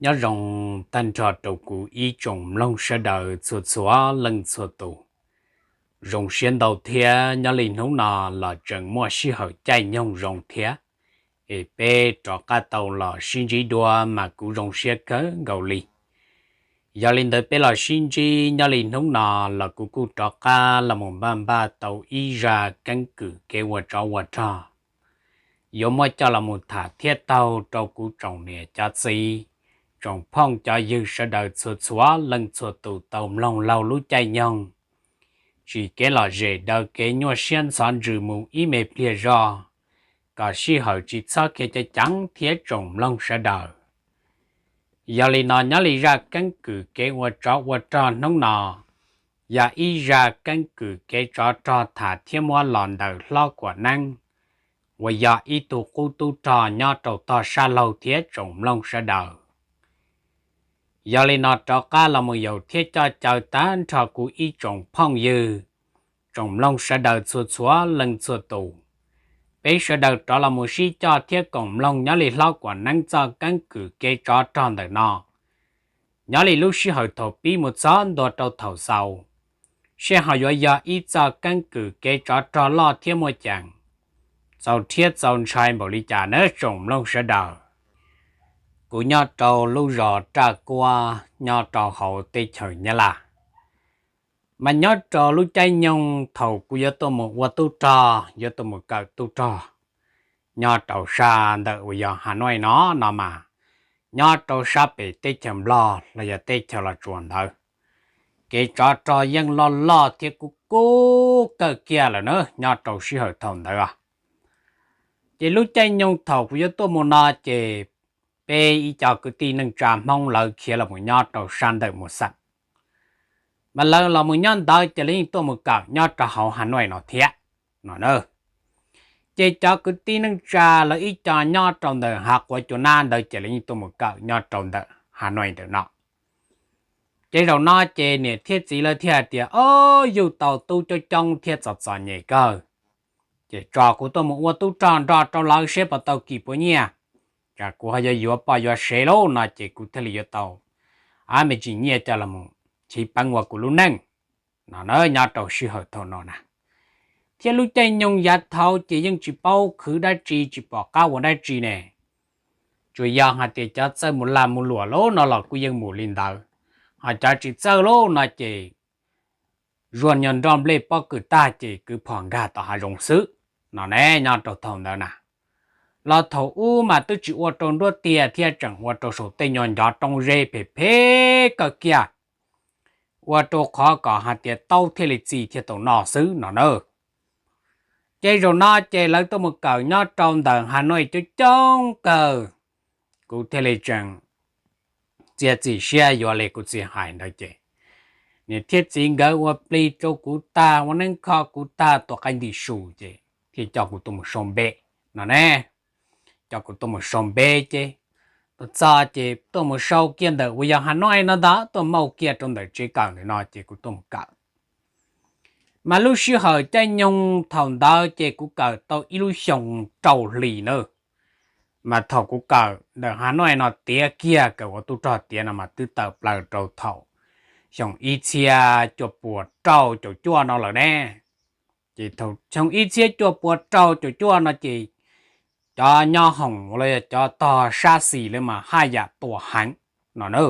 Nyob zoo tag nrho rau kuv ib tsoom mloog sawv daws txhua txhua leej txhua tus. Zoo siab ntau thiab nyob li hnub no los tseem muaj sij hawm caij nyoog zoo thiab, es peb rov qab tau los sib ntsib dua mas kuv zoo siab kawg nkaus li. Yog li ntawd peb los sib ntsib nyob li hnub no los kuv kuj rov qab los mus npaj npaj tau ib zaj keeb kwm kev ua tsov ua rog yuav muab coj los mus tham thiab taug rau kuv tsoom niam cov txiv, tsoom phooj cov ywg sawv daws txhua txhua leej txhua tus tau mloog laug lub caij nyoog, tsim kev lom zem daws kev nyuaj siab ntxhov ntsws mus ib me pliag zog, kom sij hawm tsis txhob khiav ceev ceev thiab tsoom mloog sawv daws. Yog li no nyob li zaj keeb kwm kev ua tsov ua rog hnub no, yog ib zaj keeb kwm kev tsov rog tham thiab muab los ntawm Hlob Kuam Neeb, uas yog ib tug qub tub rog nyob rau tog sab laug thiab tsoom mloog sawv daws. Yog li no rov qab los mus yaum thiab coj caw tag nrho kuv ib tsoom phooj ywg, tsoom mloog sawv daws txhua txhua leej txhua tus, peb sawv daws rov los mus sib coj thiab koom mloog nyob li Hlob Kuam Neeb txoj keeb kwm kev tsov rog ntawm no. Nyob li lub sij hawm thaum pib mus txog ntua rau thaum xaus, seb ho yuav yog ib txoj keeb kwm kev tsov rog loj thiab muaj ceem, txaus rhiab txaus ntshai npaum li cas nawb tsoom mloog sawv daws. Kuv nyob rau lub zos Raj Kuab nyob rau hauv teb chaws Nyab Laj, mas nyob rau lub caij nyoog thaum kuv yuav tuaj mus ua tub rog, yuav tuaj mus kawm tub rog nyob rau sab ntawm uas yog Hav Nuaj no no mas, nyob rau sab pem teb chaws Nplog los yog teb chaws Los Tsuas ntawd, kev tsov rog yeej loj loj thiab kub kub kawg kiag lawm na nyob rau sij hawm thaum ntawd os. Ces lub caij nyoog thaum kuv yuav tuaj mus no ces peb ib co kwv tij neej tsa Hmoob lawv khiav los mus nyob rau sab ntawm Mus Xeem, mas lawv los mus nyob ntawd ces lawv yeej tuaj mus kawm nyob rau hauv Hav Nuaj no thiab no na. Ces cov kwv tij neej tsa lawv ib co nyob rau ntawm Hav Quav Cua Nab ntawd ces lawv yeej tuaj mus kawm nyob rau ntawm Hav Nuaj ntawm no. Ces zaum no ces niam thiab txiv lawv thiaj hais tias, o, yug tau tub coob coob thiab txom txom nyem kawg, ces tso kuv tuaj mus ua tub rog nrog rau lawv seb puas tau kis puas nyiaj, tsam kuv ho yuav yuav poj yuav sev lauj no ces kuv thiaj li yuav tau me ntsis nyiaj coj los mus chiv peev ua kuv lub neej no na nyob rau sij hawm thaum no na. Thiab lub caij nyoog yav thaud ces yeej tsis paub khwv dab tsi tsis pom qab ua dab tsi ne, tsuas yog hais tias cov txawj mus lag mus luam lauj no los kuj yeej mus li ntawd, ho cov tsis txawj lauj no ces zuaj nyuag nroj nplej pob kws tag ces kwv phom nkag tom hav zoov xwb no ne nyob rau thaum ntawd na. Los thaum ub mas twb tsis ua rau nruab tiag thiab tseem ua rau saum tej nyuag ncov roob zeb phem phem kawg kiag, ua rau qhov kom hais tias taub thiaj li txi thiaj tau noj xwb no na. Ces zaum no ces lawv tuaj mus kawm nyob rau ntawm Hav Nuaj coob coob kawg, kuv thiaj li tseem txiav txim siab yuav li kuv txiv hais ntawd ces niam thiab txiv nkawd ua plig rau kuv tag, ua neeb kho kuv tag, tua qaib ntim su ces thiaj coj kuv tuaj mus sau npe no ne. Coj kuv tuaj mus sau npe ces tuaj txog ces tuaj mus sau kiag ntawm uas yog Hav Nuaj no ntag, tuaj maub kiag rau ntawm tsev kawm ntawm no ces kuv tuaj mus kawm. Mas lub sij hawm caij nyoog thaum ntawd ces kuv kawm tau ib lub xyoo rau hlis na. Mas thaum kuv kawm ntawm Hav Nuaj no tiav kiag, kawm ua tub rog tiav no mas twb tawm plaws rau thaum xyoo ib txhiab cuaj puas rau caum cuaj no lawm ne. Ces thaum xyoo ib txhiab cuaj puas rau caum cuaj no ces cov nyob hoom los yog cov tog sab xis lawv mas haj yam tua heev no na.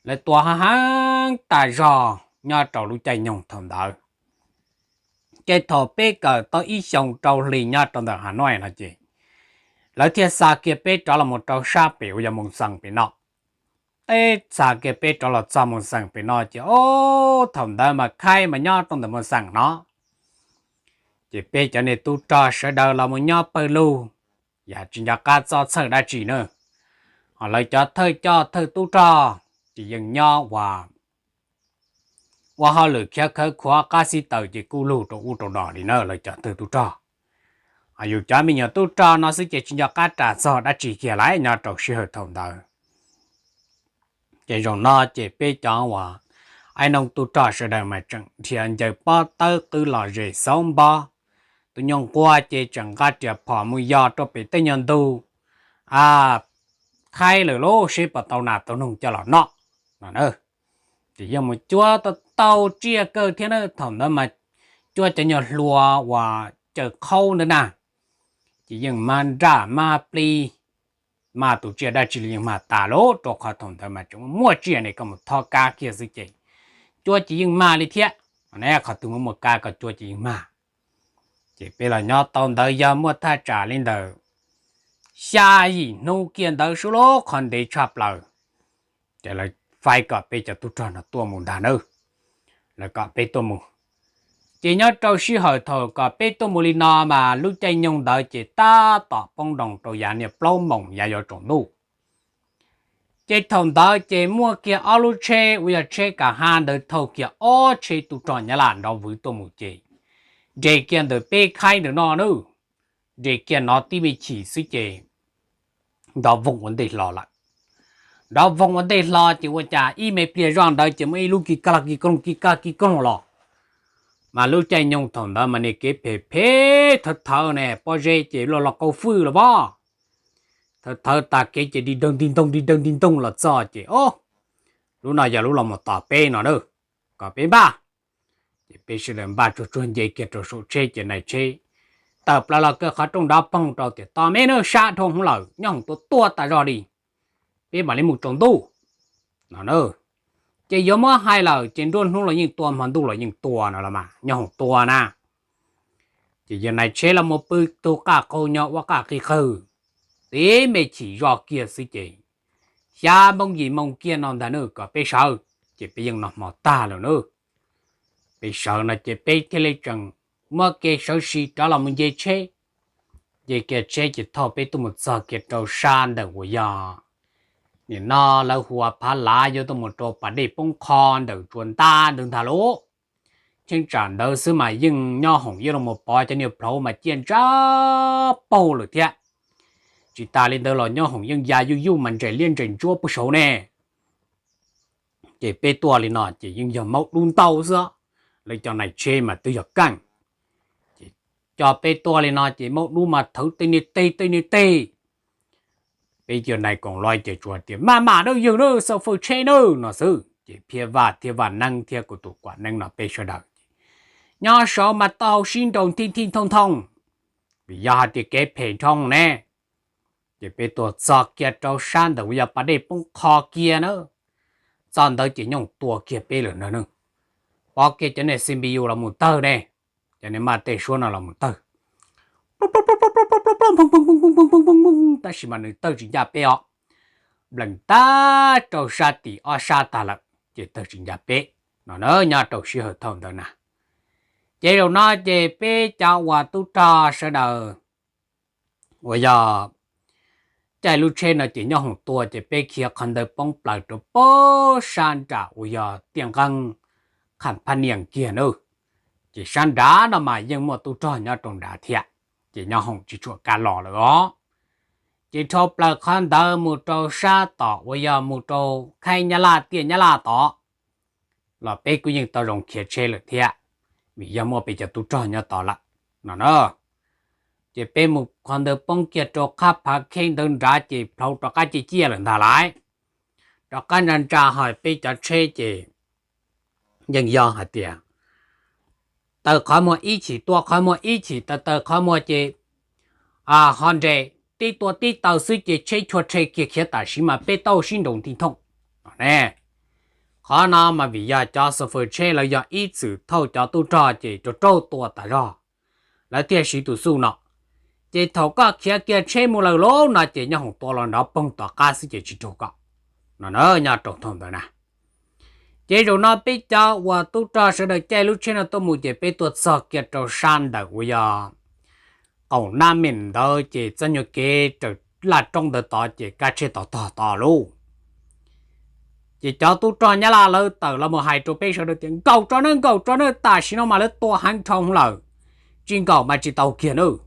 Lawv tua heev heev tas zog nyob rau lub caij nyoog thaum ntawd. Ces thaum peb kawm tau ib xyoos rau hlis nyob rau ntawm Hav Nuaj no ces lawv thiaj xa kiag peb rov los mus rau sab pem uas yog Moos Xees pem no. Peb xa kiag peb rov los txog Moos Xees pem no ces, o, thaum ntawd mas khaib mas nyob rau ntawm Moos Xees no. Ces peb cov niag tub rog sawv daws los mus nyob pawg lug, yam tsis nco qab txob txhawj dab tsi na. Ho lawv cov thawj coj thawj tub rog ces yeej nyob ua, ua hauj lwm khiav khawv khuav qab xib taws ces kuj lug rau ub rau no li na lawv cov thawj tub rog. Ho yus cov me nyuam tub rog no xwb ces tsis nco qab ras txog dab tsi kiag lawm nyob rau sij hawm thaum ntawd. Ces zaum no ces peb cov uas aib noob tub rog sawv daws mas tseem nrhiav ncaws pob tawb qwb los zes xauv npob. Tus nyuag nquag ces tseem nqa riam phom mus yos rau pem tej nyuag ntug, a, thaib lawm lauj, seb puas tau nas tau noog coj los noj no. Ces yeej mus cuab tau tau tsiaj kawg thiab na. Thaum ntawd mas cuab cov nyuag hlua uas caws qhaub ntawd na, ces yeej mag nraj mag plig, mag tus tsiaj dab tsi los yeej mag tas lauj, rau qhov thaum ntawd mas tseem muaj tsiaj ne, koj mus thob kab kiag xwb ces cuab ces yeej mag li thiab. Qhov twg muaj muaj kab koj cuab ces yeej mag. Ces peb los nyob tau ntawd yog muaj thaj tsam li ntawd xya yim hnub kiag ntawd xwb lauj, qhov ntev tshaj plaws. Ces lawv faib kom peb cov tub rog no tuaj mus ntag nawb, lawv kom peb tuaj mus. Ces nyob rau sij hawm thaum kom peb tuaj mus li no mas lub caij nyoog ntawd ces tab tom poob nroos rau yav niaj plaub moos yav yuav tsaus ntuj. Ces thaum ntawd ces muaj kiag ob lub tsheb uas yog tsheb ka ha ntawd thauj kiag ob tsheb tub rog Nyab Laj nrov vwv tuaj mus ces nres kiag ntawm peb khaib ntawm no na, nres kiag no tib me chim xwb ces nrov voog ua ntej hlo lawm. Nrov voog ua ntej hlo ces ua cas ib me pliag zoj ntawd ces muaj ib lub kis kaj kis koog kis kaj kis koog los. Mas lub caij nyoog thaum ntawd mas niag kev phem phem thawv thawv ne, pob zeb ces loj loj qau fwj los pob. Thawv thawv tag kev ces dig dawg ntig ntoog dig dawg ntig ntoog los txog ces, o, lub no yog lub los mus tos peb no na, kom peb npaj. Ces peb sawv daws npaj tsuag tsuag nce kiag rau saum tsheb ces nais tsheb tawm plaws los kaw qhov rooj nrov poog rau tias, tos me nawb, sab dhau hwv lawm, nyob hoom tua tua tas zog li, peb mam li mus tsaus ntuj no na. Ces yuav muab hais lawm ces nruab hnub los yeej tua, hmo ntuj los yeej tua no los mas nyob hoom tua na. Ces yog nais tsheb los mus pw tug qaj qaug nyob ua qaj qig qawg, tib me chim zoj kiag xwb ces xya moo yim moo kiag no ntag na kom peb sawv, ces peb yeej noj hmo tag lawm na. Peb sawv no ces peb thiaj li tseem muab kev sawv sis rov los mus nce tsheb. Nce kiag tsheb ces thauj peb tuaj mus txog kiag rau sab ntawm uas yog nim no lawv hu ua Phav Lav yuav tuaj mus rau pas dej poob qho ntawm Tsuas Ntab ntawd ntag lauj. Cheeb tsam ntawd xwb mas yeej nyob hoom yeej los pov cov niag plhaub mas ciaj ntsab paug lawm thiab. Tsis tas li ntawd los nyob hoom yeej ya yuj yuj mas ntsais liab ntsais ntsuab puag saud ne. Ces peb tuaj li no ces yeej yog maub dub ntau xwb, lawv cov nais tsheb mas twb yog keej. Ces coj peb tuaj li no ces maub dub mas thawv tej niag teg tej niag teg. Peb cov nais koom los ces tsuas tias, maj mam nawb yawg nawb, xav fawm tsheb nawb no xwb. Ces Phiab Vaj thiab Vaj Neeb thiab kuv tus kuam neeb no peb sawv daws ces nyob saud mas tau sib nraus nthij nthij nthoo nthoo, vim yog hais tias kev phem nrhoo ne. Ces peb tuaj txog kiag rau sab ntawm uas yog pas dej poob qho kiag na. Txog ntawd ces nyooj tua kiag peb lawm na. Pov kiag cov niag C P U los mus tawg ne, cov niag maj tej suab no los mus tawg, tab sis mas nws tawg tsis ncaj peb os. Nplees tag rau sab tim ob sab tag lawm ces tawg tsis ncaj peb no na, nyob rau sij hawm thaum ntawd na. Ces zaum no ces peb cov uas tub rog sawv daws uas yog caij lub tsheb no ces nyob hoom tua ces peb khiav qhov ntawd poob plaws rau pab sab nram uas yog Tiaj Nqeeb, Qham Phab Nias kiag na. Ces sab nrad no mas yeej muaj tub rog nyob rau nrad thiab, ces nyob hoom tsis tshua kam los lawm os. Ces dhau plaws qhov ntawd mus rau sab tom uas yog mus rau khaib Nyab Laj Tiaj Nyab Laj tod los peb kuj yeej tau zoo khiav tsheb lawm thiab, vim yog muaj peb cov tub rog nyob tod lawm no na. Ces peb mus qhov ntawd poob kiag rau qhab phav kheb ntawd nrad ces plhaub rov qab ciaj ciaj lawm ntag lauj. Rov qab ntsa ntsa hos peb cov tsheb ces yeej yog hais tias taw qhov muag ib chim tua qhov muag ib chim taw taw qhov muag ces ho nres tib tua tib taw xwb ces tsheb chua rhe kiag khiav tam sim mas peb tau sib nraus nti thooj ne. Qhov no mas vim yog cov xo fawm tsheb lawv yog ib txwm thauj cov tub rog ces rau raug tua tas zog, lawv thiaj siv tus xuj no. Ces thaum koj khiav kiag tsheb mus lawm lauj no ces nyob hoom tua los nrov poog tom qab xwb ces tsis raug koj no na, nyob rau thaum ntawd na. Ces zaum no peb cov uas tub rog sawv daws caij lub tsheb no tuaj mus ces peb tuaj txog kiag rau sab ntawm uas yog qaum nab meem ntawd ces txoj nyuag kev raws laj roob ntawd tod ces kab tsheb tog tog tod lauj. Ces cov tub rog Nyab Laj lawv tawm los mus hais rau peb sawv daws tias nkaum tso nawb, nkaum tso nawb, tam sim no mas lawv tua heev dhau lawm, tsis nkaum mas tsis tau kiag nawb.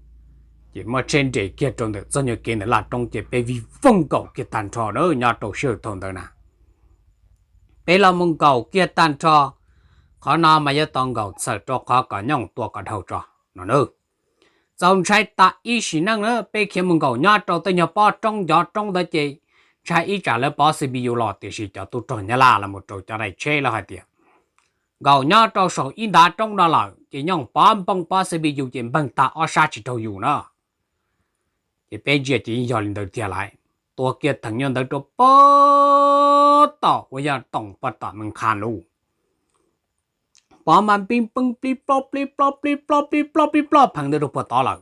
Ces muab tsheb nres kiag rau ntawm txoj nyuag kev ntawm laj roob ces peb vij voog nkaum kiag tag nrho na, nyob rau sij hawm thaum ntawd na. Peb los mus nkaum kiag tag nrho, qhov no mas yuav tau nkaum txhawm rau qhov kom nyooj tua kom dhau tso no na. Txaus ntshai tas ib sim neej na, peb khiav mus nkaum nyob rau tej nyuag pob roob ncov roob ntawd ces ntshai ib tsam lawv pov C P U los, tiam sis cov tub rog Nyab Laj los mus rau cov daim tsheb lawv hais tias nkaum nyob rau saum ib ntav roob no lawm ces nyooj pov npoo pov C P U ces npeeg tag ob sab tsis raug yus na. Ces peb ntsia ces yeej yog li ntawd tiag lawm. Tua kiag theem nyob ntawd rau pog tom uas yog toom pog tom me nqha lub pov mas npib npeeb plib plob plib plob plib plob plib plob plib plob pheev ntawd rau puag tod lawm.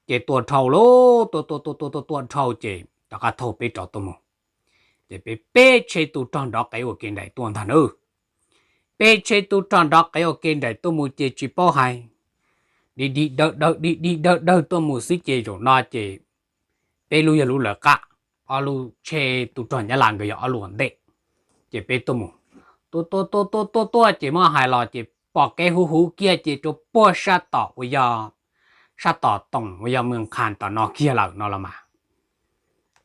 Ces tua dhau lauj, tua tua tua tua tua tua dhau ces rov qab thauj peb rov tuaj mus. Ces peb peb tsheb tub rog nrov qev ua ke nraim tuaj ntag nawb. Peb tsheb tub rog nrov qev ua ke nraim tuaj mus ces tsis paub hais, dig dig dawg dawg dig dig dawg dawg tuaj mus xwb ces zaum no ces peb lub yog lub lawv qab, ob lub tsheb tub rog Nyab Laj nkawd yog ob lub ua ntej. Ces peb tuaj mus, tua tua tua tua tua tuaj ces muab hais los ces pom kev huv huv kiag ces rau puag sab tom uas yog, sab tom toom uas yog me nqha tom no kiag lawm no los mas.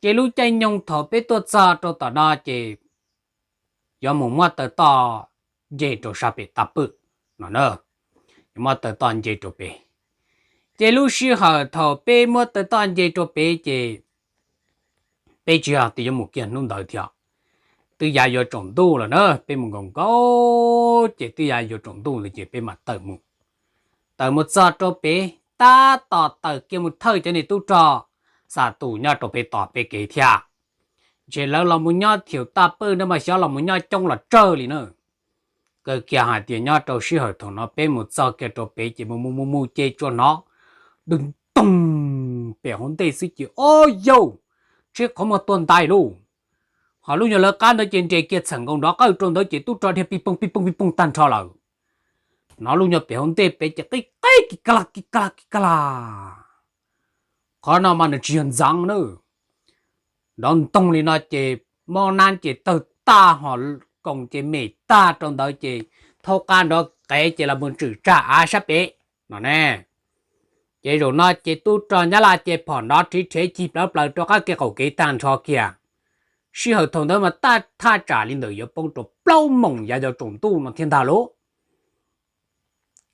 Ces lub caij nyoog thaum peb tuaj txog rau tom no ces yuav mus muab taws toj nce rau sab pem tag pwj no na, yuav muab taws toj nce rau pem. Ces lub sij hawm thaum peb muab taws toj nce rau pem ces peb tsis yog tias yuav mus kiag hnub ntawd thiab, twb yav yuav tsaus ntuj lawm na, peb mus nkaus nkaus ces twb yav yuav tsaus ntuj ntawd ces peb mam tawm mus. Tawm mus txog rau pem tab tom tawm kiag mus thawj cov niag tub rog xa tus nyob rau pem tom peb kev thiab. Ntshe lawv los mus nyob thim tag pwj na mas xyov los mus nyob coob los tsawg li na. Kawg kiag hais tias nyob rau sij hawm thaum no peb mus txog kiag rau pem ces mus mus mus mus ces tsuas hnov dwg toog pem hauv ntej xwb ces ob yauj, tsheb qhov muag tuag ntais lauj. Ho lub nyuag lawv qab ntawd ces nres kiag txheem nkaus nrov qawj rau ntawd ces tub rog dhia pij poog pij poog pij poog tag nrho lawm. Hnov lub nyuag pem hauv ntej pem ces qib qib kis kag kis kag kis kag. Qhov no mas nws tsis yog ntxeev na. Nrov ntoog li no ces mob nab ces tawg tag ho koos ces mem tag rau ntawd ces thaub qab nrov qev ces los mus tswm tsag av sab pem no ne. Ces zaum no ces tub rog Nyab Laj ces phom nrov rhiv rhev cig plawv plaws rau qab kev qaum kev tag nrho kiag. Sij hawm thaum ntawd mas taj thaj tsam li ntawm yuav poob rau plaub moos yav yau tsaus ntuj no thiab ntag lauj.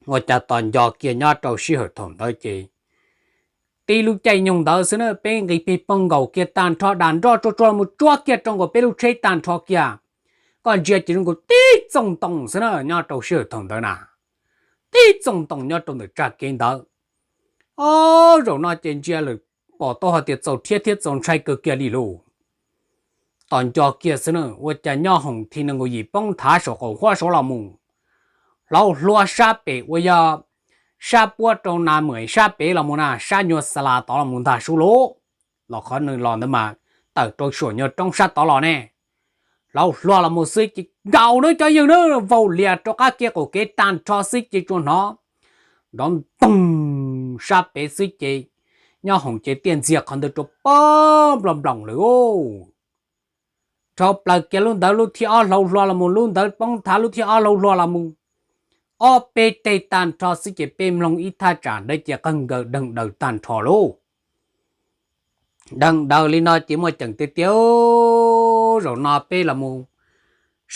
Ua cas tos nco kiag nyob rau sij hawm thaum ntawd ces tib lub caij nyoog ntawd xwb na peb nqis pig poog nkaus kiag tag nrho dag nroj tsuag tsuag los mus tsuab kiag rau nkaus peb lub tsheb tag nrho kiag. Koj ntsia ces zoo nkaus tib txooj ntoo xwb na nyob rau sij hawm thaum ntawd na, tib txooj ntoo nyob rau ntawm tsag kev ntawd. Ob zaum no ces ntsia lawm pom tau hais tias txaus rhiab thiab txaus ntshai kawg kiag li lauj. Tos nco kiag xwb na ua cas nyob hoom thi nees nkaum yim poob thav saum qaum huab saud los mus, hlauv hlua sab pem uas yog sab puab rau na mem sab pem los mus na sab nyuag xa las tod los mus ntag sub lauj. Los qhov nws los ntawd mas tawm rau suam nyuag roob sab tod los ne. Hlauv hlua los mus xwb ces nkaus na cov yawg na, vau lias rau qab kev qaum kev tag nrho xwb ces tsuas hnov nrov ntoog sab pem xwb ces nyob hoom ces tiaj ntxiag qhov ntawd rau pob nploos nploos lawm. Dhau plaws kiag lub ntawd lub thib ob hlauv hlua los mus, lub ntawd poob thav lub thib ob hlauv hlua los mus, ob peb teg tag nrho xwb ces peb mloog ib thaj tsam ntawd ces qawg nkaws deeg daws tag nrho lauj. Deeg daws li no ces muaj ceem tiag tiag. Zaum no peb los mus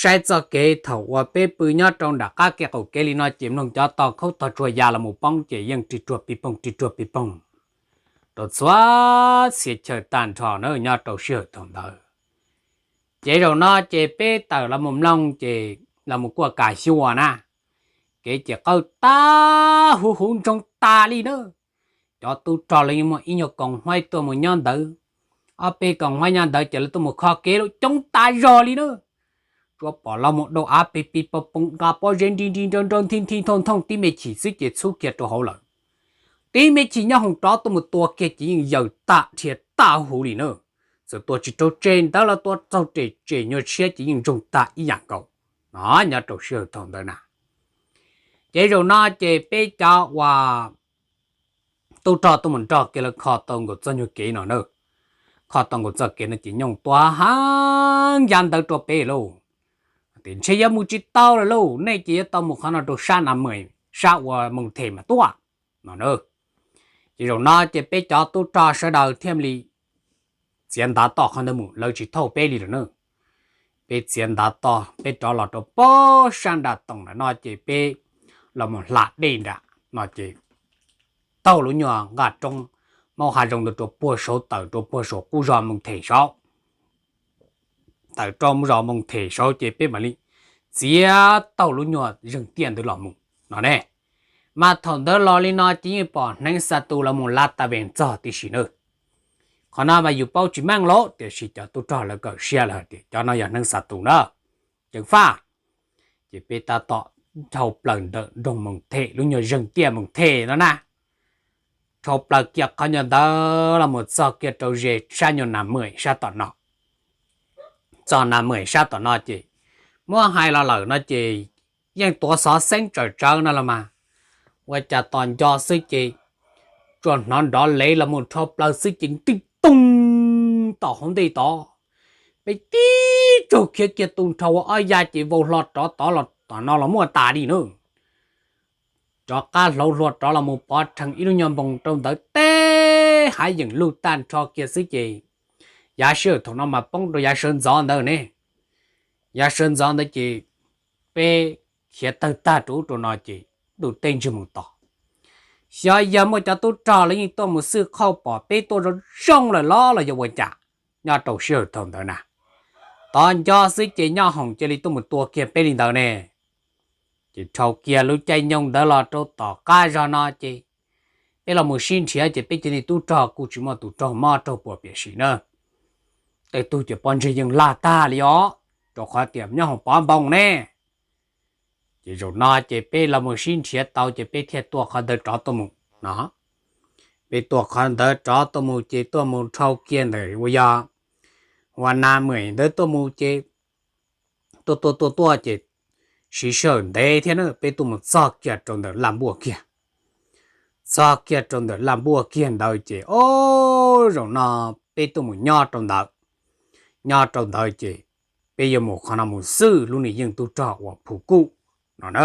saib txoj kev thaum uas peb pw nyob rau nram qab kev qaum kev li no ces mloog cov tog khaub tog tsuag ya los mus poob ces yeej ris ruag pig poog ris ruag pig poog rau txhua txhia chaw tag nrho na nyob rau sij hawm thaum ntawd. Ces zaum no ces peb tawm los mus mloog ces los mus kuaj kas xyuas na, kev ces qawj tag huv huv ntsoog tas li na. Cov tub rog lawv yeej muaj ib nyuag koos huaib tuaj mus nyob ntawd, ob peb koos huaib nyob ntawd ces lawv tuaj mus kho kev lawm coob tas zog li na. Tsuas pom los mus dau av pig pig poog poog nqa pob zeb nri nri nrau nrau nthi nthi nthooj nthooj tib me chim xwb ces txhub kiag rau hauv lawm. Tib me chim nyob hoom rov tuaj mus tua kiag ces yeej yaws tag dhia tag huv li na. Txawm tua tsis raug tseg ntawd los tua txaug tsem tsem nyuag tshiab ces yeej ntsoog tag ib yam nkaus no nyob rau sij hawm thaum ntawd na. Ces zaum no ces peb cov uas tub rog tuaj mus nrog kiag lawv kho tau nkaus txoj nyuag kev no na. Kho tau nkaus txoj kev no ces nyooj tua heev yav ntawd rau peb lauj. Tias ntshe yuav mus tsis tau lawm lauj, nej ces yuav tau mus qhov no rau sab na mem sab ua moos them mas tuaj no na. Ces zaum no ces peb cov tub rog sawv daws thiaj li txiav ntav toj qhov ntawd mus, lawv tsis thauj peb li lawm na. Peb txiav ntav toj peb rov los rau pob sab nram toom nram no ces peb los mus hla dej nram no ces taug lub nyuag nqaj roob maub hav zoov ntawd rau puag saud tawm rau puag saum qub zog moos them saud. tawm rau zos Moos Them saud ces peb mam li txiav taug lub nyuag zeeg tiaj ntawd los mus no ne. Mas thaum ntawd los li no ces yeej pom hneev xa tus los mus lav tas ves txog tib si na. Qhov no mas yus paub tsis meej los tiam sis cov tub rog lawv kawm siab lawm hais tias cov no yog hneev xa tus na, ceev faj. Ces peb tab tom dhau plaws ntawm nroog Moos Them, lub nyuag zeeg tiaj Moos Them no na, dhau plaws kiag qhov nyuag ntawd los mus txog kiag rau ze sab nyuag Nas Mem sab tom no. Txog Nas Mem sab tom no ces muab hais los lawm no ces yeej tuav xov xeeb tsawm tsawv no los mas, ua cas tos nco xwb ces tsuas hnov nrov lev los mus dhau plaws xwb ces nti toog tom hauv ntej tod, peb tib tsaug khiav kiag tu nrho ua ob ya ces vau hlo rov tod los tom no los muaj tas li na. Rov qab hlauv hlua rov los mus pov rhees ib lub nyuag npoo rau ntawd teb hav yeem lug tag nrho kiag xwb ces yav sij hawm thaum no mas poob rau yav sawv ntxov ntawd ne. Yav sawv ntxov ntawd ces peb khiav tawg tag rau ub rau no ces ntuj teb ntswg mus tos. Xyov yog muaj cov tub rog lawv yeej tuaj mus xwj qhauj pom peb tuaj zoo zoo lawm los los yog ua cas, nyob rau sij hawm thaum ntawd na. Tos nco xwb ces Nyob Hoom cia li tuaj mus tua kiag peb li ntawd ne. Ces dhau kiag lub caij nyoog ntawd los rau tom qab zog no ces peb los mus sib nrhiav ces peb cov niag tub rog kuj tsis muaj tus raug mob raug puas piam sim na. Tej tug ces pob ntseg yeej laj tag li os, rau qhov tias Nyob Hoom pov npoo ne. Ces zaum no ces peb los mus sib nrhiav tau ces peb thiaj tuaj qhov ntawd rov tuaj mus no. Peb tuaj qhov ntawd rov tuaj mus ces tuaj mus dhau kiag ntawm uas yog Huas Nas Mem ntawd tuaj mus ces tuaj tuaj tuaj tuaj ces siv sij hawm ntev thiab na, peb tuaj mus txog kiag rau ntawm Laj Npuaj kiag. Txog kiag rau ntawm Laj Npuaj kiag ntawd ces o, zaum no peb tuaj mus nyob rau ntawd. Nyob rau ntawd ces peb yuav mus qhov no mus xwj lub niag yeej tub rog uas Phu Kuj no na.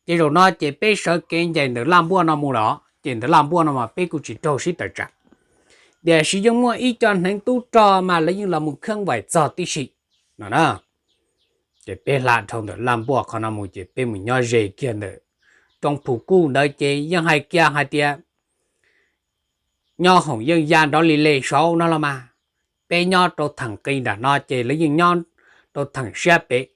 Ces zaum no ces peb sawv kev ncaim ntawm Laj Npuaj no mus lawm, ces ntawm Laj Npuaj no mas peb kuj tsis raug sib tawm tsam, tiam sis yeej muaj ib co hneev tub rog mas lawv yeej los mus kheeb vais txog tib si no na. Ces peb hla dhau ntawm Laj Npuaj qhov no mus ces peb mus nyob ze kiag ntawm roob Phu Kuj ntawd ces yeej hais kiag hais tias Nyob Hoom yeej ya nrov li le saud no los mas, peb nyob rau theem qis nram no ces lawv yeej nyob rau theem siab pem.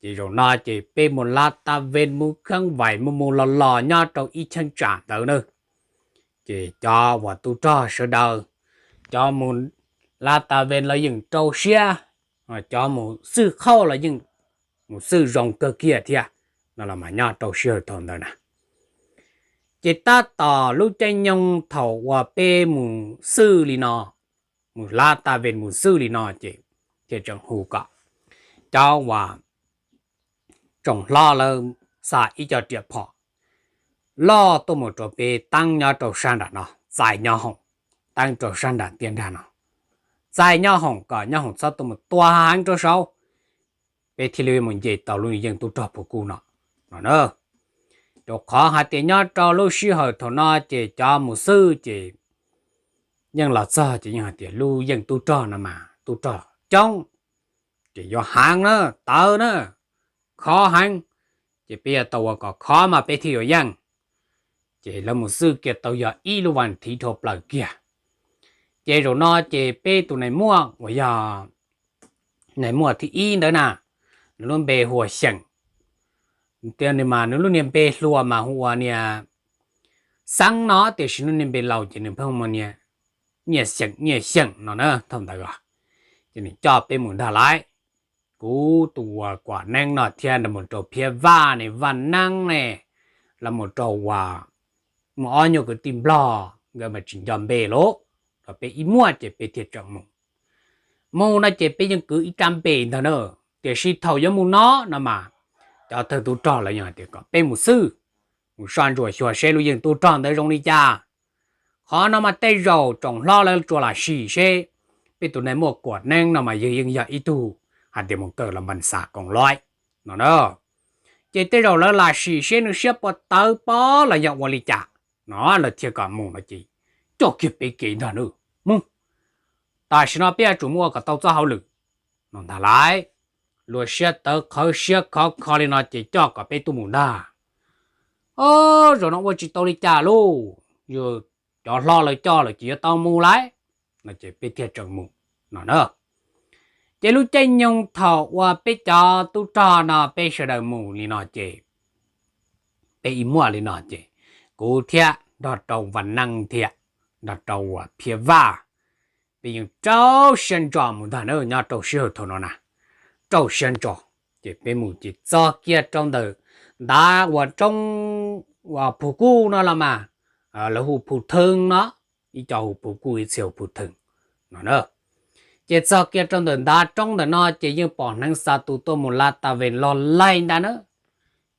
Ces zaum no ces peb mus lav tas ves mus kheeb vais mus mus los los nyob rau ib cheeb tsam ntawd na. Ces cov uas tub rog sawv daws, cov mus lav tas ves los yeej rau siab, cov mus xwj qhauj los yeej mus xwj zoo kawg kiag thiab no los mas nyob rau sij hawm thaum ntawd na. Ces tab tom lub caij nyoog thaum uas peb mus xwj li no, mus lav tas ves mus xwj li no ces thiaj tseem hu kom cov uas tsoom hlob lawv xa ib co riam phom loj tuaj mus rau peb teeb nyob rau sab nram no txais Nyob Hoom, teeb rau sab nram tiaj nrag no txais Nyob Hoom kom Nyob Hoom txhob tuaj mus tua heev rau saud, peb thiaj li mus nce tau lub yeej tub rog Phu Kuj no no na. Rau qhov hais tias nyob rau lub sij hawm thaum no ces cov mus xwj ces yeej los txog ces yeej hais tias lub yeej tub rog no mas tub rog coob, ces yuav heev na, tawv na, khov heev, ces peb yuav tau ua kom khov mas peb thiaj yuav yeej. Ces lawv mus xwj kiag tau yog ib lub vas thiv dhau plaws kiag. Ces zaum no ces peb tus nais muaj uas yog nais muaj thib ib ntawd na, nws lub npe hu ua Xyeem. Tias nws mas nws lub niag npe hluas mas hu ua niag Xeeb no tiam sis lub niag npe laus ces nws pheej hu ua niag Nyiaj Xyeem, Nyiaj Xyeem no na thaum ntawd os. Ces nws coj peb mus ntag lauj. Kuv tus uas Kuam Neeb no thiab nrog mus rau Phiab Vaj ne, Vaj Neeb ne, los mus rau uas muaj ob nyuag kwv tij Nplog nkawd mas tsis nco npe lauj, los peb ib muaj ces peb thiaj tseem mus. Mus no ces peb yeej kwv ib rab npe ntag na, tiam sis thaum yuav mus no no mas cov thawj tub rog lawv yeej hais tias kom peb mus xwb, mus soj ntsuam xyuas seb lub yeej tub rog ntawd zoo li cas. Qhov no mas tej zaum tsoom hlob lawv tsuas lam sim seb peb tus nais muaj Kuam Neeb no mas yog yeej yog ib tug hais tias mus kawm los npas xas koom loib no na. Ces tej zaum lawv lam sim seb nws siab puas tawv pob los yog ua li cas no lawv thiaj kom mus no ces coj kiag peb kev ntag na, mus. Tam sim no peb yuav tsum mus ua kom tau txoj hauj lwm no ntag lauj. Luag siab tawv qhawv siab khov kho li no ces coj kom peb tuaj mus ntag. O, zaum no ua tsis tau li cas lauj, yog cov hlob lawv coj lawm ces yuav tau mus lauj, no ces peb thiaj tseem mus no na. Ces lub caij nyoog thaum uas peb cov tub rog no peb sawv daws mus li no ces, peb ib muaj li no ces kuv thiab nrog rau Vam Neeb thiab nrog rau uas Phiab Vaj, peb yeej rau siab ntso mus ntag na. Nyob rau sij hawm thaum no na, rau siab ntso, ces peb mus ces txog kiag rau ntawm ntav uas roob uas Phu Kuj no los mas, lawv hu Phu Theej no, ib co hu Phu Kuj ib txhia hu Phu Theej no na. Ces txog kiag rau ntawm ntav roob ntawm no ces yeej pom hneev xa tus tuaj mus la tas ves los laig ntag na.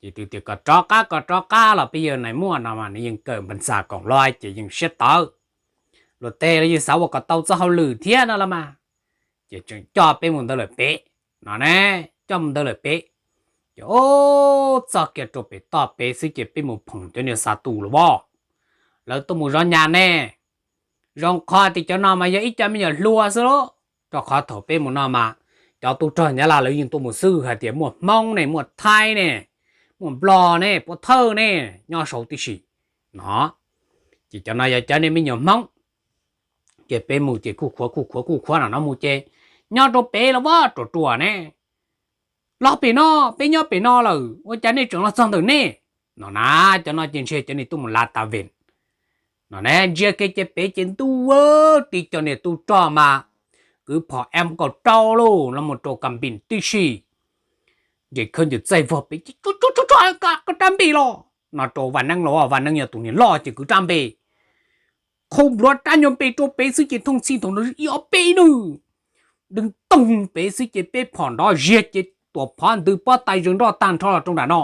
Ces twb tias kom rov qab kom rov qab los peb yawg nais muaj no mas nws yeej kawm npa ntxa koom luaj ces yeej siab tawv, luag tej los yeej xav ua kom tau txoj hauj lwm thiab no los mas. Ces tseem coj peb mus ntawd lawm peb no ne, coj mus ntawd lawm peb. Ces o, txog kiag rau pem toj pem xwb ces peb mus phoom cov niag xa tus los as, lawv tuaj mus zov nyas ne. Zoo qhov tias cov no mas yog ib co me nyuam hluas xwb lauj, rau qhov thaum peb mus no mas cov tub rog Nyab Laj lawv yeej tuaj mus xwb hais tias muaj Hmoob ne, muaj Thaib ne, muaj Nplog ne, Pov Thawj ne, nyob saud tib si no. Ces cov no yog cov niag me nyuam Hmoob. Ces peb mus ces kuj khuav kuj khuav kuj khuav no no mus ces nyob rau pem los as ruam ruam ne. Los pem no, peb nyob pem no lawm ua cas nej tseem los txog ntawm nej no na. Cov no ces ntshe cov niag tuaj mus la tas ves no ne. Ntsia kiag ces pem ces ntuj, tib co niag tub rog mas kwv phom M kaum rau lauj los mus rau kas npis tib si. Ces khawb ncws txaij vog pem ces, Koj rab npis los? no rau Vam Neeb los, Vam Neeb yog tus niag loj ces kwv rab npis. Khau npluav rab nyuag npis rau pem xwb ces thooj txhij thaum no ib ob peb nws dwb toog pem xwb ces peb phom nrov ziag ces tuam phov ntws pob tais zaws nroj tag nrho los rau nram no.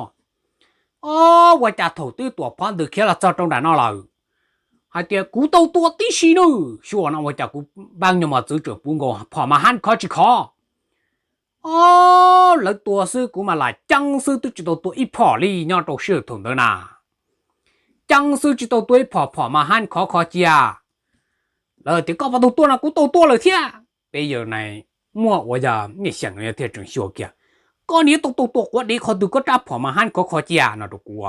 O, ua cas thaum twb tuam phov ntws khiav los txog rau nram no lawm, hais tias kuv tau tua tib si nawb, xyuas no ua cas kuv npab nyuag mos txwv tseem puv nkaus phom mas hab khov tsis khov. O, lawv tua xwb kuv mas lam ceeb xwb twb tsis tau tua ib phom li nyob rau sij hawm thaum ntawd na. Ceeb xwb tsis tau tua ib phom, phom mas hab khov khov cia. Lawv tias koj puas tau tua no, kuv tau tua lawm thiab. Peb yawg nais muaj uas yog nej xyeem thiaj tseem xyuas kiag, Koj niag tau tau tua quav dev qhov twg koj rab phom mas hab khov khov cia? no rau kuv.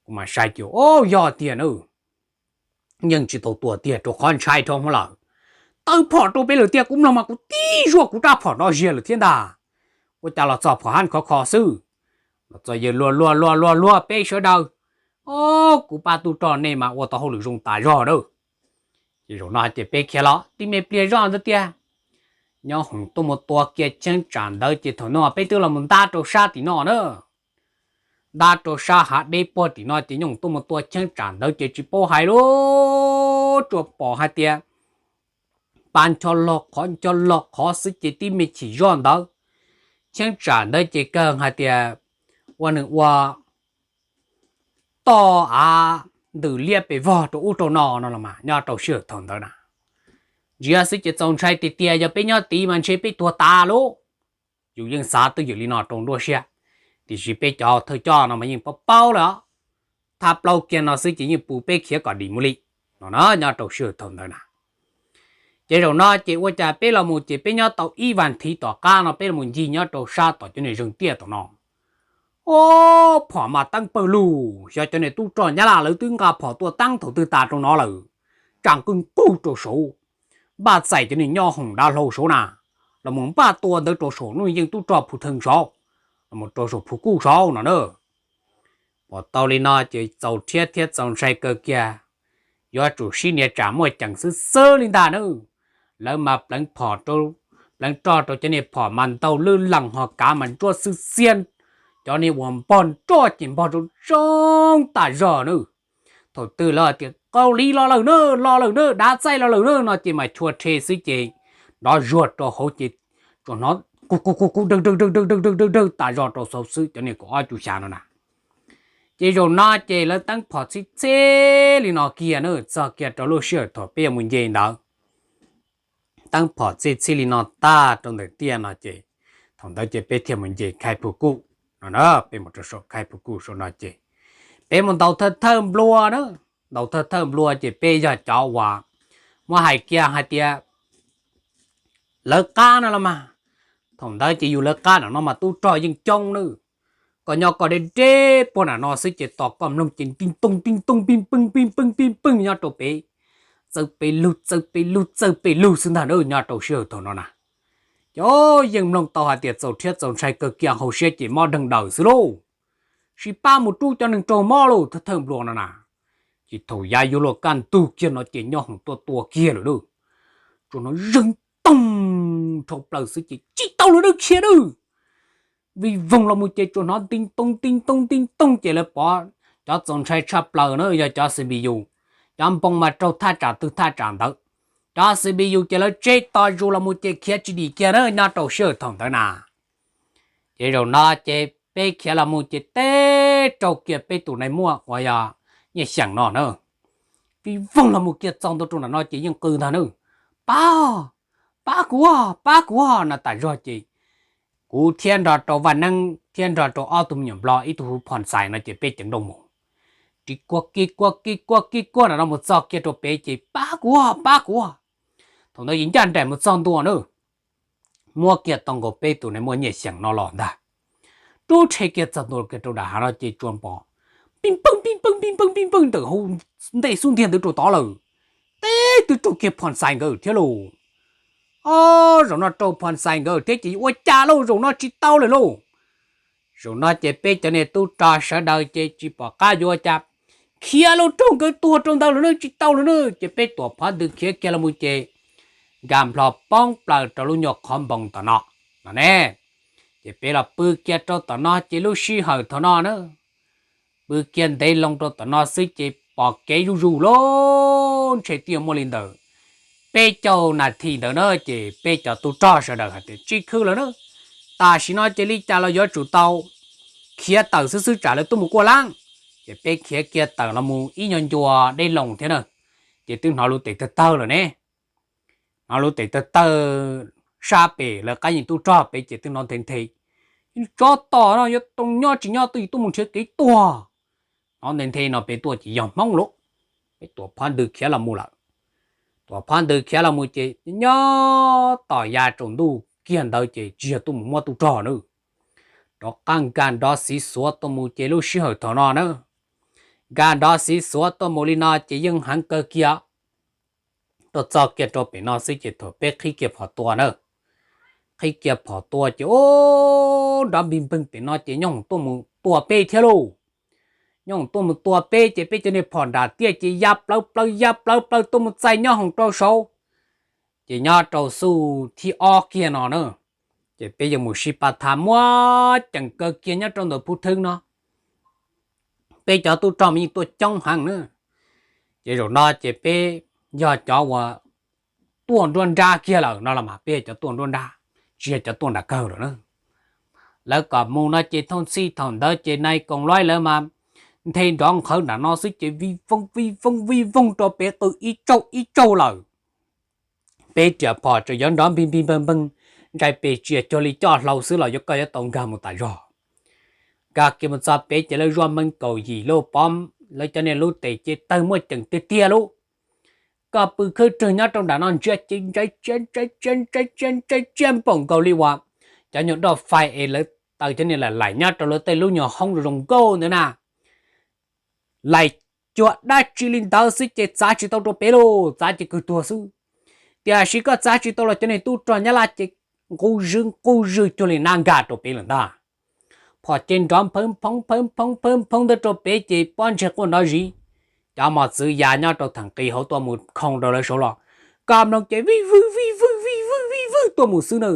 Kuv mas saib ces, O, yog tiag na, yeej tsis tau tua tiag rau qhov ntshai dhau hwv lawm. Tawb phom rau peb lawm tiag, kuv mloog mas kuv tib zuag kuv rab phom nrov ziag lawm thiab ntag. Ua cas los txog phom hab khov kho xwb. Los txog yawg luag luag luag luag luag peb sawv daws, O, kuv pab tub rog nej mas ua tau hauj lwm zoo tas zog na. Ces zaum no ces peb khiav los tib me pliag zoj ntawd tiag, Nyob Hoom tuaj mus tua kiag cheeb tsam ntawd ces thaum no peb twb los mus ntab rau sab tim no na. Ntab rau sab hav deb puag tim no ces Nyob Hoom tuaj mus tua cheeb tsam ntawd ces tsis paub hais lub, tsuas pom hais tias pa ncho log qhov ncho log qhov xwb ces tib me chim zoj ntawd, cheeb tsam ntawd ces kawg hais tias ua nws ua toj av ntws liab pes vog rau ub rau no no los mas nyob rau sij hawm thaum ntawd na. Ntsia xwb ces txaus ntshai tiag tiag, yog peb nyob tid mas ntshe peb tuag tas lauj. Yus yeej xav twj ywm li no rau nruab siab, tiam sis peb cov thawj coj no mas yeej paub paub lawm os. Thaj plaub kiag no xwb ces yeej pus peb khiav kom dim mus li no na nyob rau sij hawm thaum ntawd na. Ces zaum no ces ua cas peb los mus ces peb nyob tau ib vas thiv tom qab no peb los mus ncig nyob rau sab tom cov niag zeeg tiaj tom no. O, phom mas teeb pawg lug, xyov cov niag tub rog Nyab Laj lawv twb nqa phom tuaj teeb thaum twg tas rau no lawm, tsa nqwj nqug rau saud, npaj txais cov niag Nyob Hoom dav hlau saud na, los mus npaj tua ntawd rau saum lub yeej tub rog Phu Theej saud, los mus rau saum Phu Kuj saud no na. Pom tau li no ces txaus rhiab thiab txaus ntshai kawg kiag, yuav tsum sib nias tsam muaj ceem xwb xwb li ntag na. Lawv mas pleev phom, pleev roj rau cov niag phom mas ntau lwj lees ho kav mas ntsuab xwb xiab, cov niag uas npog nroj ces npog zoo zoo tas zog na. Thaum twg lawv tias Kaus Lim los lawm na, los lawm na, dav txaij los lawm na no ces mas chua rhe xwb ces nrov zuag rau hauv ces tsuas hnov kuv kuv kuv kuv dawg dawg dawg dawg dawg dawg dawg tas zog rau saud xwb cov niag kaum ob cuv xya no na. Ces zaum no ces lawv teeb phom txhij txhij li no kiag na, txog kiag rau lub sij hawm thaum peb yuav mus nce ntawd. Teeb phom txhij txhij li no tag rau ntawm tiaj no ces thaum ntawd ces peb thiaj mus nce Khaib Phu Kuj no na, peb mus rau saum Khaib Phu Kuj saum no ces peb mus ntaus thawj thawj nplua na. Ntaus thawj thawj nplua ces peb yog cov uas muab hais kiag hais tias lawv qab no los mas, thaum ntawd ces yus lawv qab no no mas tub rog yeej coob nawb. Koj nyob koj deb deb puag nram no xwb ces tos koj mloog ces nti ntoo nti ntoo pij peej pij peej pij peej nyob rau pem, txawj pes lug txawj pes lug txawj pes lug xwb ntag na nyob rau sij hawm thaum no na. Ces yeej mloog tau hais tias txaus rhiab txaus ntshai kawg kiag, hauv siab ces mob deeg daws xwb lauj. Sib pab mus rub cov neeg raug mob lauj, thawj thawj nplua no na. Ces thaum yav yuav luag kaj ntug kiag no ces nyob hoom tuaj tua kiag lawm lauj. Tsuas hnov zeeg toog dhau plaws xwb ces tsis tau lawm na, khiav na. Vij voog los mus ces tsuas hnov nti ntoo nti ntoo nti ntoo ces lawv pom cov txaus ntshai tshaj plaws na yog cov C P U. Cov npoo mas raug thaj tsam twg thaj tsam ntawd. Cov C P U ces lawv tseb to zus los mus ces khiav tsis dim kiag na nyob rau sij hawm thaum ntawd na. Ces zaum no ces peb khiav los mus ces teb raug kiag peb tus nais muaj uas yog Nyiaj Xyeem no na. Vij voog los mus kiag txog ntua rau nram no ces yeej qw ntag na: Pab, pab kuv, pab kuv no tas zog ces kuv thiab nrog rau Vaj Neeb thiab nrog rau ob tug me nyuam Nplog, ib tug hu Phom Xais no ces peb ceev nrooj mus. Ris kuag kis kuag kis kuag kis kuag nram no mus txog kiag rau pem ces pab kuv, pab kuv. Thaum ntawd ces ncaj nraim mus txog ntua na, muab kiag tau nkaus peb tus nais muaj Nyiaj Xyeem no los ntag. Rub rhe kiag txog ntua kiag rau nram hav no ces tsuas pom pij peej pij peej pij peej pij peej ntawm hauv ntej xub ntiag ntawd rau tod lawm. Teb twb raug kiag Phom Xais nkawd thiab lauj. Ob, zaum no raug Phom Xais nkawd thiab ces ua cas lauj, zaum no tsis tau lawm lauj. Zaum no ces peb cov niag tub rog sawv daws ces tsis pom qab yuav ua cas, khiav los raug nkawd tuag rau ntawd lawm na, tsis tau lawm na. Ces peb tuam phov ntws khiav kiag los mus ces nkag nplho poob plaws rau lub nyuag qhov npoo tom no no ne. Ces peb los pw kiag rau tom no ces lub sij hawm thaum no na, pw kiag ntev loo rau tom no xwb ces pom kev zuj zus lauj, ntshe twb yuav muaj li ntawm peb caug nas this ntawd na. Ces peb cov tub rog sawv daws hais tias tsis khwv lawm na, tam sim no ces li cas los yuav tsum tau khiav tawm xwb xwb tsam lawv tuaj mus kuaj lab. Ces peb khiav kiag tawm los mus ib nyuag ncua deb loo thiab na, ces twb hnov lub tes tawg tawg lawm ne. Hnov lub tes tawg tawg sab pem lawv qab yeej tub rog pem ces twb hnov nthe nthe, tsov tom no yuav tau nyob tsis nyob twb yuav tuaj mus nrhiav kev tuag. Hnov nthe nthe no pem tuaj ces yog Hmoob lauj. Peb tuam phov ntws khiav los mus lawm. Tuam phov ntws khiav los mus ces nyob tom ya tsaus ntuj kiag ntawd ces tsis yog tuaj mus muab tub rog na, rov qab nkag nrov xiv xuav tuaj mus ces lub sij hawm thaum no na, nkag nrov xiv xuav tuaj mus li no ces yeej heev kawg kiag. Tuaj txog kiag rau pem no xwb ces thaum peb qhib kiag phom tua na, qhib kiag phom tua ces ub, nrov npig npeeg pem no ces nyob hoom tuaj mus tua peb thiab lauj. Nyob hoom tuaj mus tua peb ces peb cov niag phom nram tiaj ces ya plawv plawv ya plawv plawv tuaj mus txais nyob hoom rau saud. Ces nyob rau xuj thib ob kiag no na, ces peb yuav mus sib pab thab muab ceem kawg kiag nyob rau ntawm Phuv Thwb no. Peb cov tub rog mas yeej tuaj coob heev na. Ces zaum no ces peb yog cov uas tuaj nruab nrab kiag lawm no los mas peb yog cov tuaj nruab nrab, tsis yog cov tuaj nram kawg lawm na. Lawv kom mus no ces thooj txhij thaum ntawd ces nais koom loib lawv mas nthe nrov nqhawv nram no xwb ces vij voog vij voog vij voog rau pem qw ib tsaug ib tsaug lawm. Peb riam phom tseem yuav nrov npig npig npeeg npeeg ntsais pes tsias cuag li coj hlau xwb los yuav koj yuav tau nkag mus tas zog. Nkag kiag mus txog pem ces lawv zuaj meej kaum yim lub pov, lawv cov niag lub tes ces tawg muaj ceem tiag tiag lauj. Koj pw khwb rwg nyob rau nram no ntsia ces ntsais tsia ntsais tsia ntsais tsia ntsais tsia npaum nkaus li uas cov nyuag doj fais es lawv taws cov niag laim laim nyob rau lawv tej lub nyuag hoob zoo zoo nkauj ntawd na. Laim cuag dab tsi li ntawd xwb ces txav tsis tau rau pem lauj, txav ces kawg tuag xwb. Tiam sis koj txav tsis tau los cov niag tub rog Nyab Laj ces nqus zws nqus zws cuag li nab nkag rau pem lawm ntag. Phom ces nrov nphawv nphoo nphawv nphoo nphawv nphoo ntawd rau pem ces pob ntseg quaj nrov zis. Cov mos txwv ya nyob rau theem qis hauv tuaj mus khoo rau lawv saud los, koj mloog ces vij vwg vij vwg vij vwg vij vwg tuaj mus xwb na.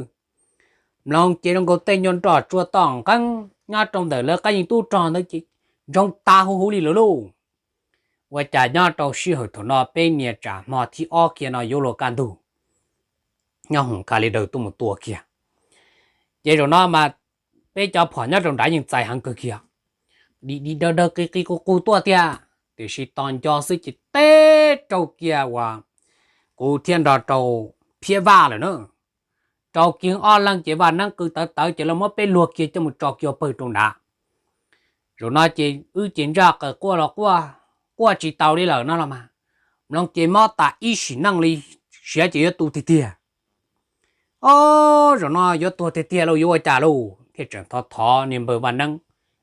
Mloog ces zoo nkaus tej nyuag nroj tsua toj nqeeb nyob rau ntawm lawv qab yeej tub rog ntawd ces ntsoov tas huv huv li lawm lauj. Ua cas nyob rau sij hawm thaum no peb nias tsam hmo thib ob kiag no yuav luag kaj ntug, nyob hoom ka li daws tuaj mus tua kiag. Ces zaum no mas peb cov phom nyob rau nrad yeej txais heev kawg kiag, dim dim dawg dawg qis qis qus qus tuaj tiag, tiam sis tos nco xwb ces teb rau kiag uas kuv thiab nrog rau Phiab Vaj lawm na. Rau kiag ob leeg ces Vaj Neeb qw tawv tawv ces lawv muab peb luag kiag coj mus tso kiag pawg rau nrad. Zaum no ces wb ces ntsaj qawm quaj los quaj, quaj tsis taus li lawm no los mas, mloog ces mob tas ib sim neej li, siav ces yuav tu tiag tiag. Ob, zaum no yuav tuag tiag tiag lauj, yuav ua cas lauj? Thiaj tseem thov thov niag npawg Vaj Neeb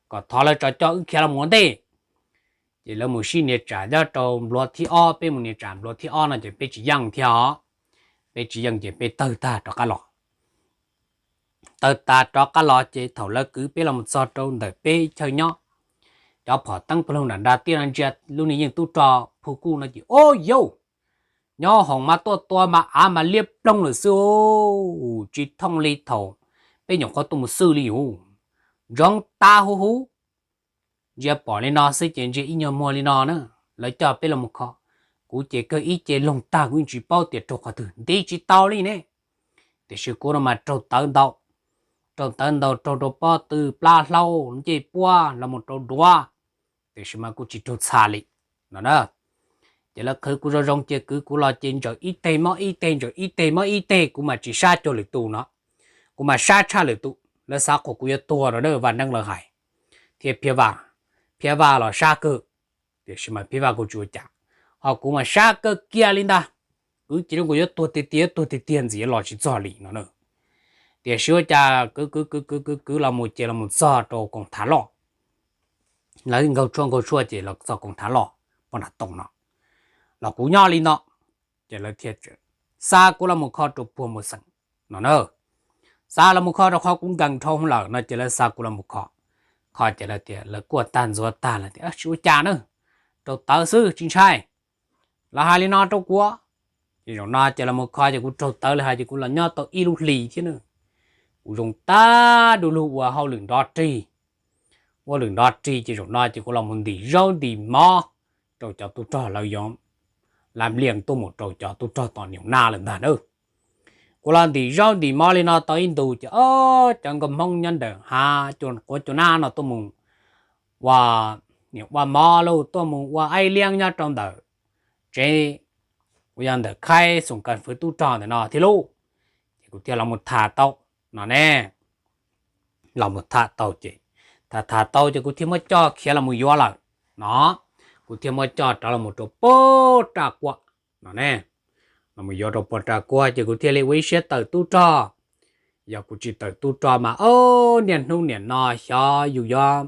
kom thov lawv tso coj wb khiav los mus ua ntej. Ces lawv mus sib nias tsam nyob rau npluav thib ob, peb mus nias tsam npluav thib ob no ces peb tsis yeej thiab os. Peb tsis yeej ces peb tawg tag rov qab los. Taw tas rov qab los ces thaum lawv kwv peb los mus txog rau ntawm peb chaw nyob, cov phom teeb pag loog nram nra tiaj no ntsia lub niag yeej tub rog phu kuj no ces, Ob yauj, nyob hoom mas tuaj tua mas av mas liab ploog lawm xwb, tsis thooj li thaum peb nyuam qhuav tuaj mus xwb li os. Ntsoov tas huv huv. Ntsia pom li no xwb ces ntsia ib nyuag muag li no na, lawv coj peb los mus kho. Kuv ces kawg ib ce loog tag kuv yeej tsis paub tias raug qhov twg, nti tsis tau li ne. Tiam sis kuv no mas raug tawv ntau, raug tawv ntau, raug rau pob tw plab hlaub ncej puab los mus rau duav, tiam sis mas kuj tsis raug txha li no na. Ces lawv qhwv kuv zoo zoo ces kwv kuv los ces ntsaws ib teg mob ib teg, ntsaws ib teg mob ib teg, kuv mas tsis sab cuag lwm tus no, kuv mas sab tshaj lwm tus. Lawv xav qhuas kuv yuav tuag no na, Vaj Neeb lawv hais, thiab Phiab Vaj, Phiab Vaj los sab kawg, tiam sis mas Phiab Vaj kuj tsis ua cas, ho kuv mas sab kawg kiag li ntag. Kwv ces zoo nkaus yuav tuag tiag tiag, tuag tiag tiag ntxim yuav los tsis txog li no na. Tiam sis ua cas kwv kwv kwv kwv kwv kwv los mus ces los mus txog rau koom thav loj. Lawv nkaug tshuaj nkaug tshuaj ces los txog koom thav loj, poj nram tooj no, los kuv nyob li no. Ces lawv thiaj xa kuv los mus kho rau puag mus xeem no na. Xa los mus kho rau qhov kuv nkees dhau lawm no ces lawv xa kuv los mus kho. Kho ces lawv tias lawv kuaj tag ntxuav tag lawm tias tsis ua cas na, raug tawv xwb tsis ntshai. Lawv hais li no rau kuv. Ces zaum no ces los mus kho ces kuv raug tawv li hais ces kuv los nyob tau ib lub hlis thiab na. Kuv zoo tag du lug ua hauj lwm nrov rig, ua lwm nrov rig ces zaum no ces kuv los mus ntim zaub ntim mov rau cov tub rog lawv yuav lab liaj tuaj mus rau cov tub rog tom niam nab lawm ntag na. Kuv los ntim zaub ntim mov li no tau ib ntus ces ob cov nkauj Hmoob nyob ntawm hav quav cua nab no tuaj mus ua, ua mov lauj, tuaj mus ua aib liab nyob rau ntawm tsev, uas yog ntawm khaib xoom kas fwv tub rog ntawm no thiab lauj. Ces kuv thiaj los mus tham tau no ne. Los mus tham tau ces, tham tham tau ces kuv thiaj muab coj khiav los mus yuav lawm no. Kuv thiaj muab coj rov los mus rau puag raj kuaj no ne. Los mus yuav rau puag raj kuaj ces kuv thiaj li ua ib siab tawm tub rog. Yog kuv tsis tawm tub rog mas ob niaj hnub niam no xyov yus yuav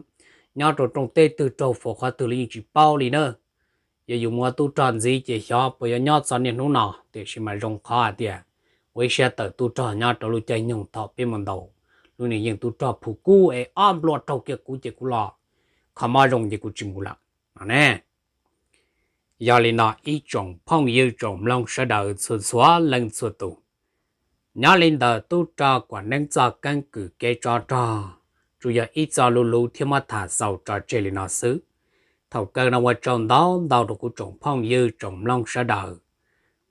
nyob rau rooj teb twg raug fuas qhov twg los yeej tsis paub li na. Yog yus mus ua tub rog ntxiv ces xyov puas yuav nyob txog niaj hnub no, tiam sis mas zoo qhov hais tias ua ib siab tawm tub rog nyob rau lub caij nyoog thaum peb mus ntaus lub niag yeej tub rog phu kub es ob nplua raug kiag kuv ces kuv los kho mob zoo ces kuv tsis mus lawm no ne. Yog li no ib tsoom phooj ywg tsoom mloog sawv daws txhua txhua leej txhua tus, nyob li ntawm tub rog Kuam Neeb txoj keeb kwm kev tsov rog, tsuas yog ib txoj lus lus thiab muab tham xaus tso tseg li no xwb. Thaum kawg no ua tsaug ntau ntau rau kuv tsoom phooj ywg tsoom mloog sawv daws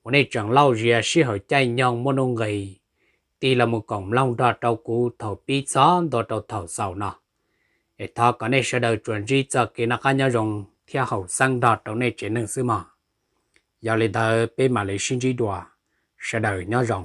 uas nej tseem lauj zias sij hawm caij nyoog muaj nuj nqis tig los mus koom mloog nrog rau kuv thaum pib txog ntua rau thaum xaus no. Es thov kom nej sawv daws tsuas ntsib txoj kev noj qab nyob zoo thiab haum xeeb nrog rau nej tsev neeg xwb mog. Yog li ntawd peb mam li sib ntsib dua, sawv daws nyob zoo.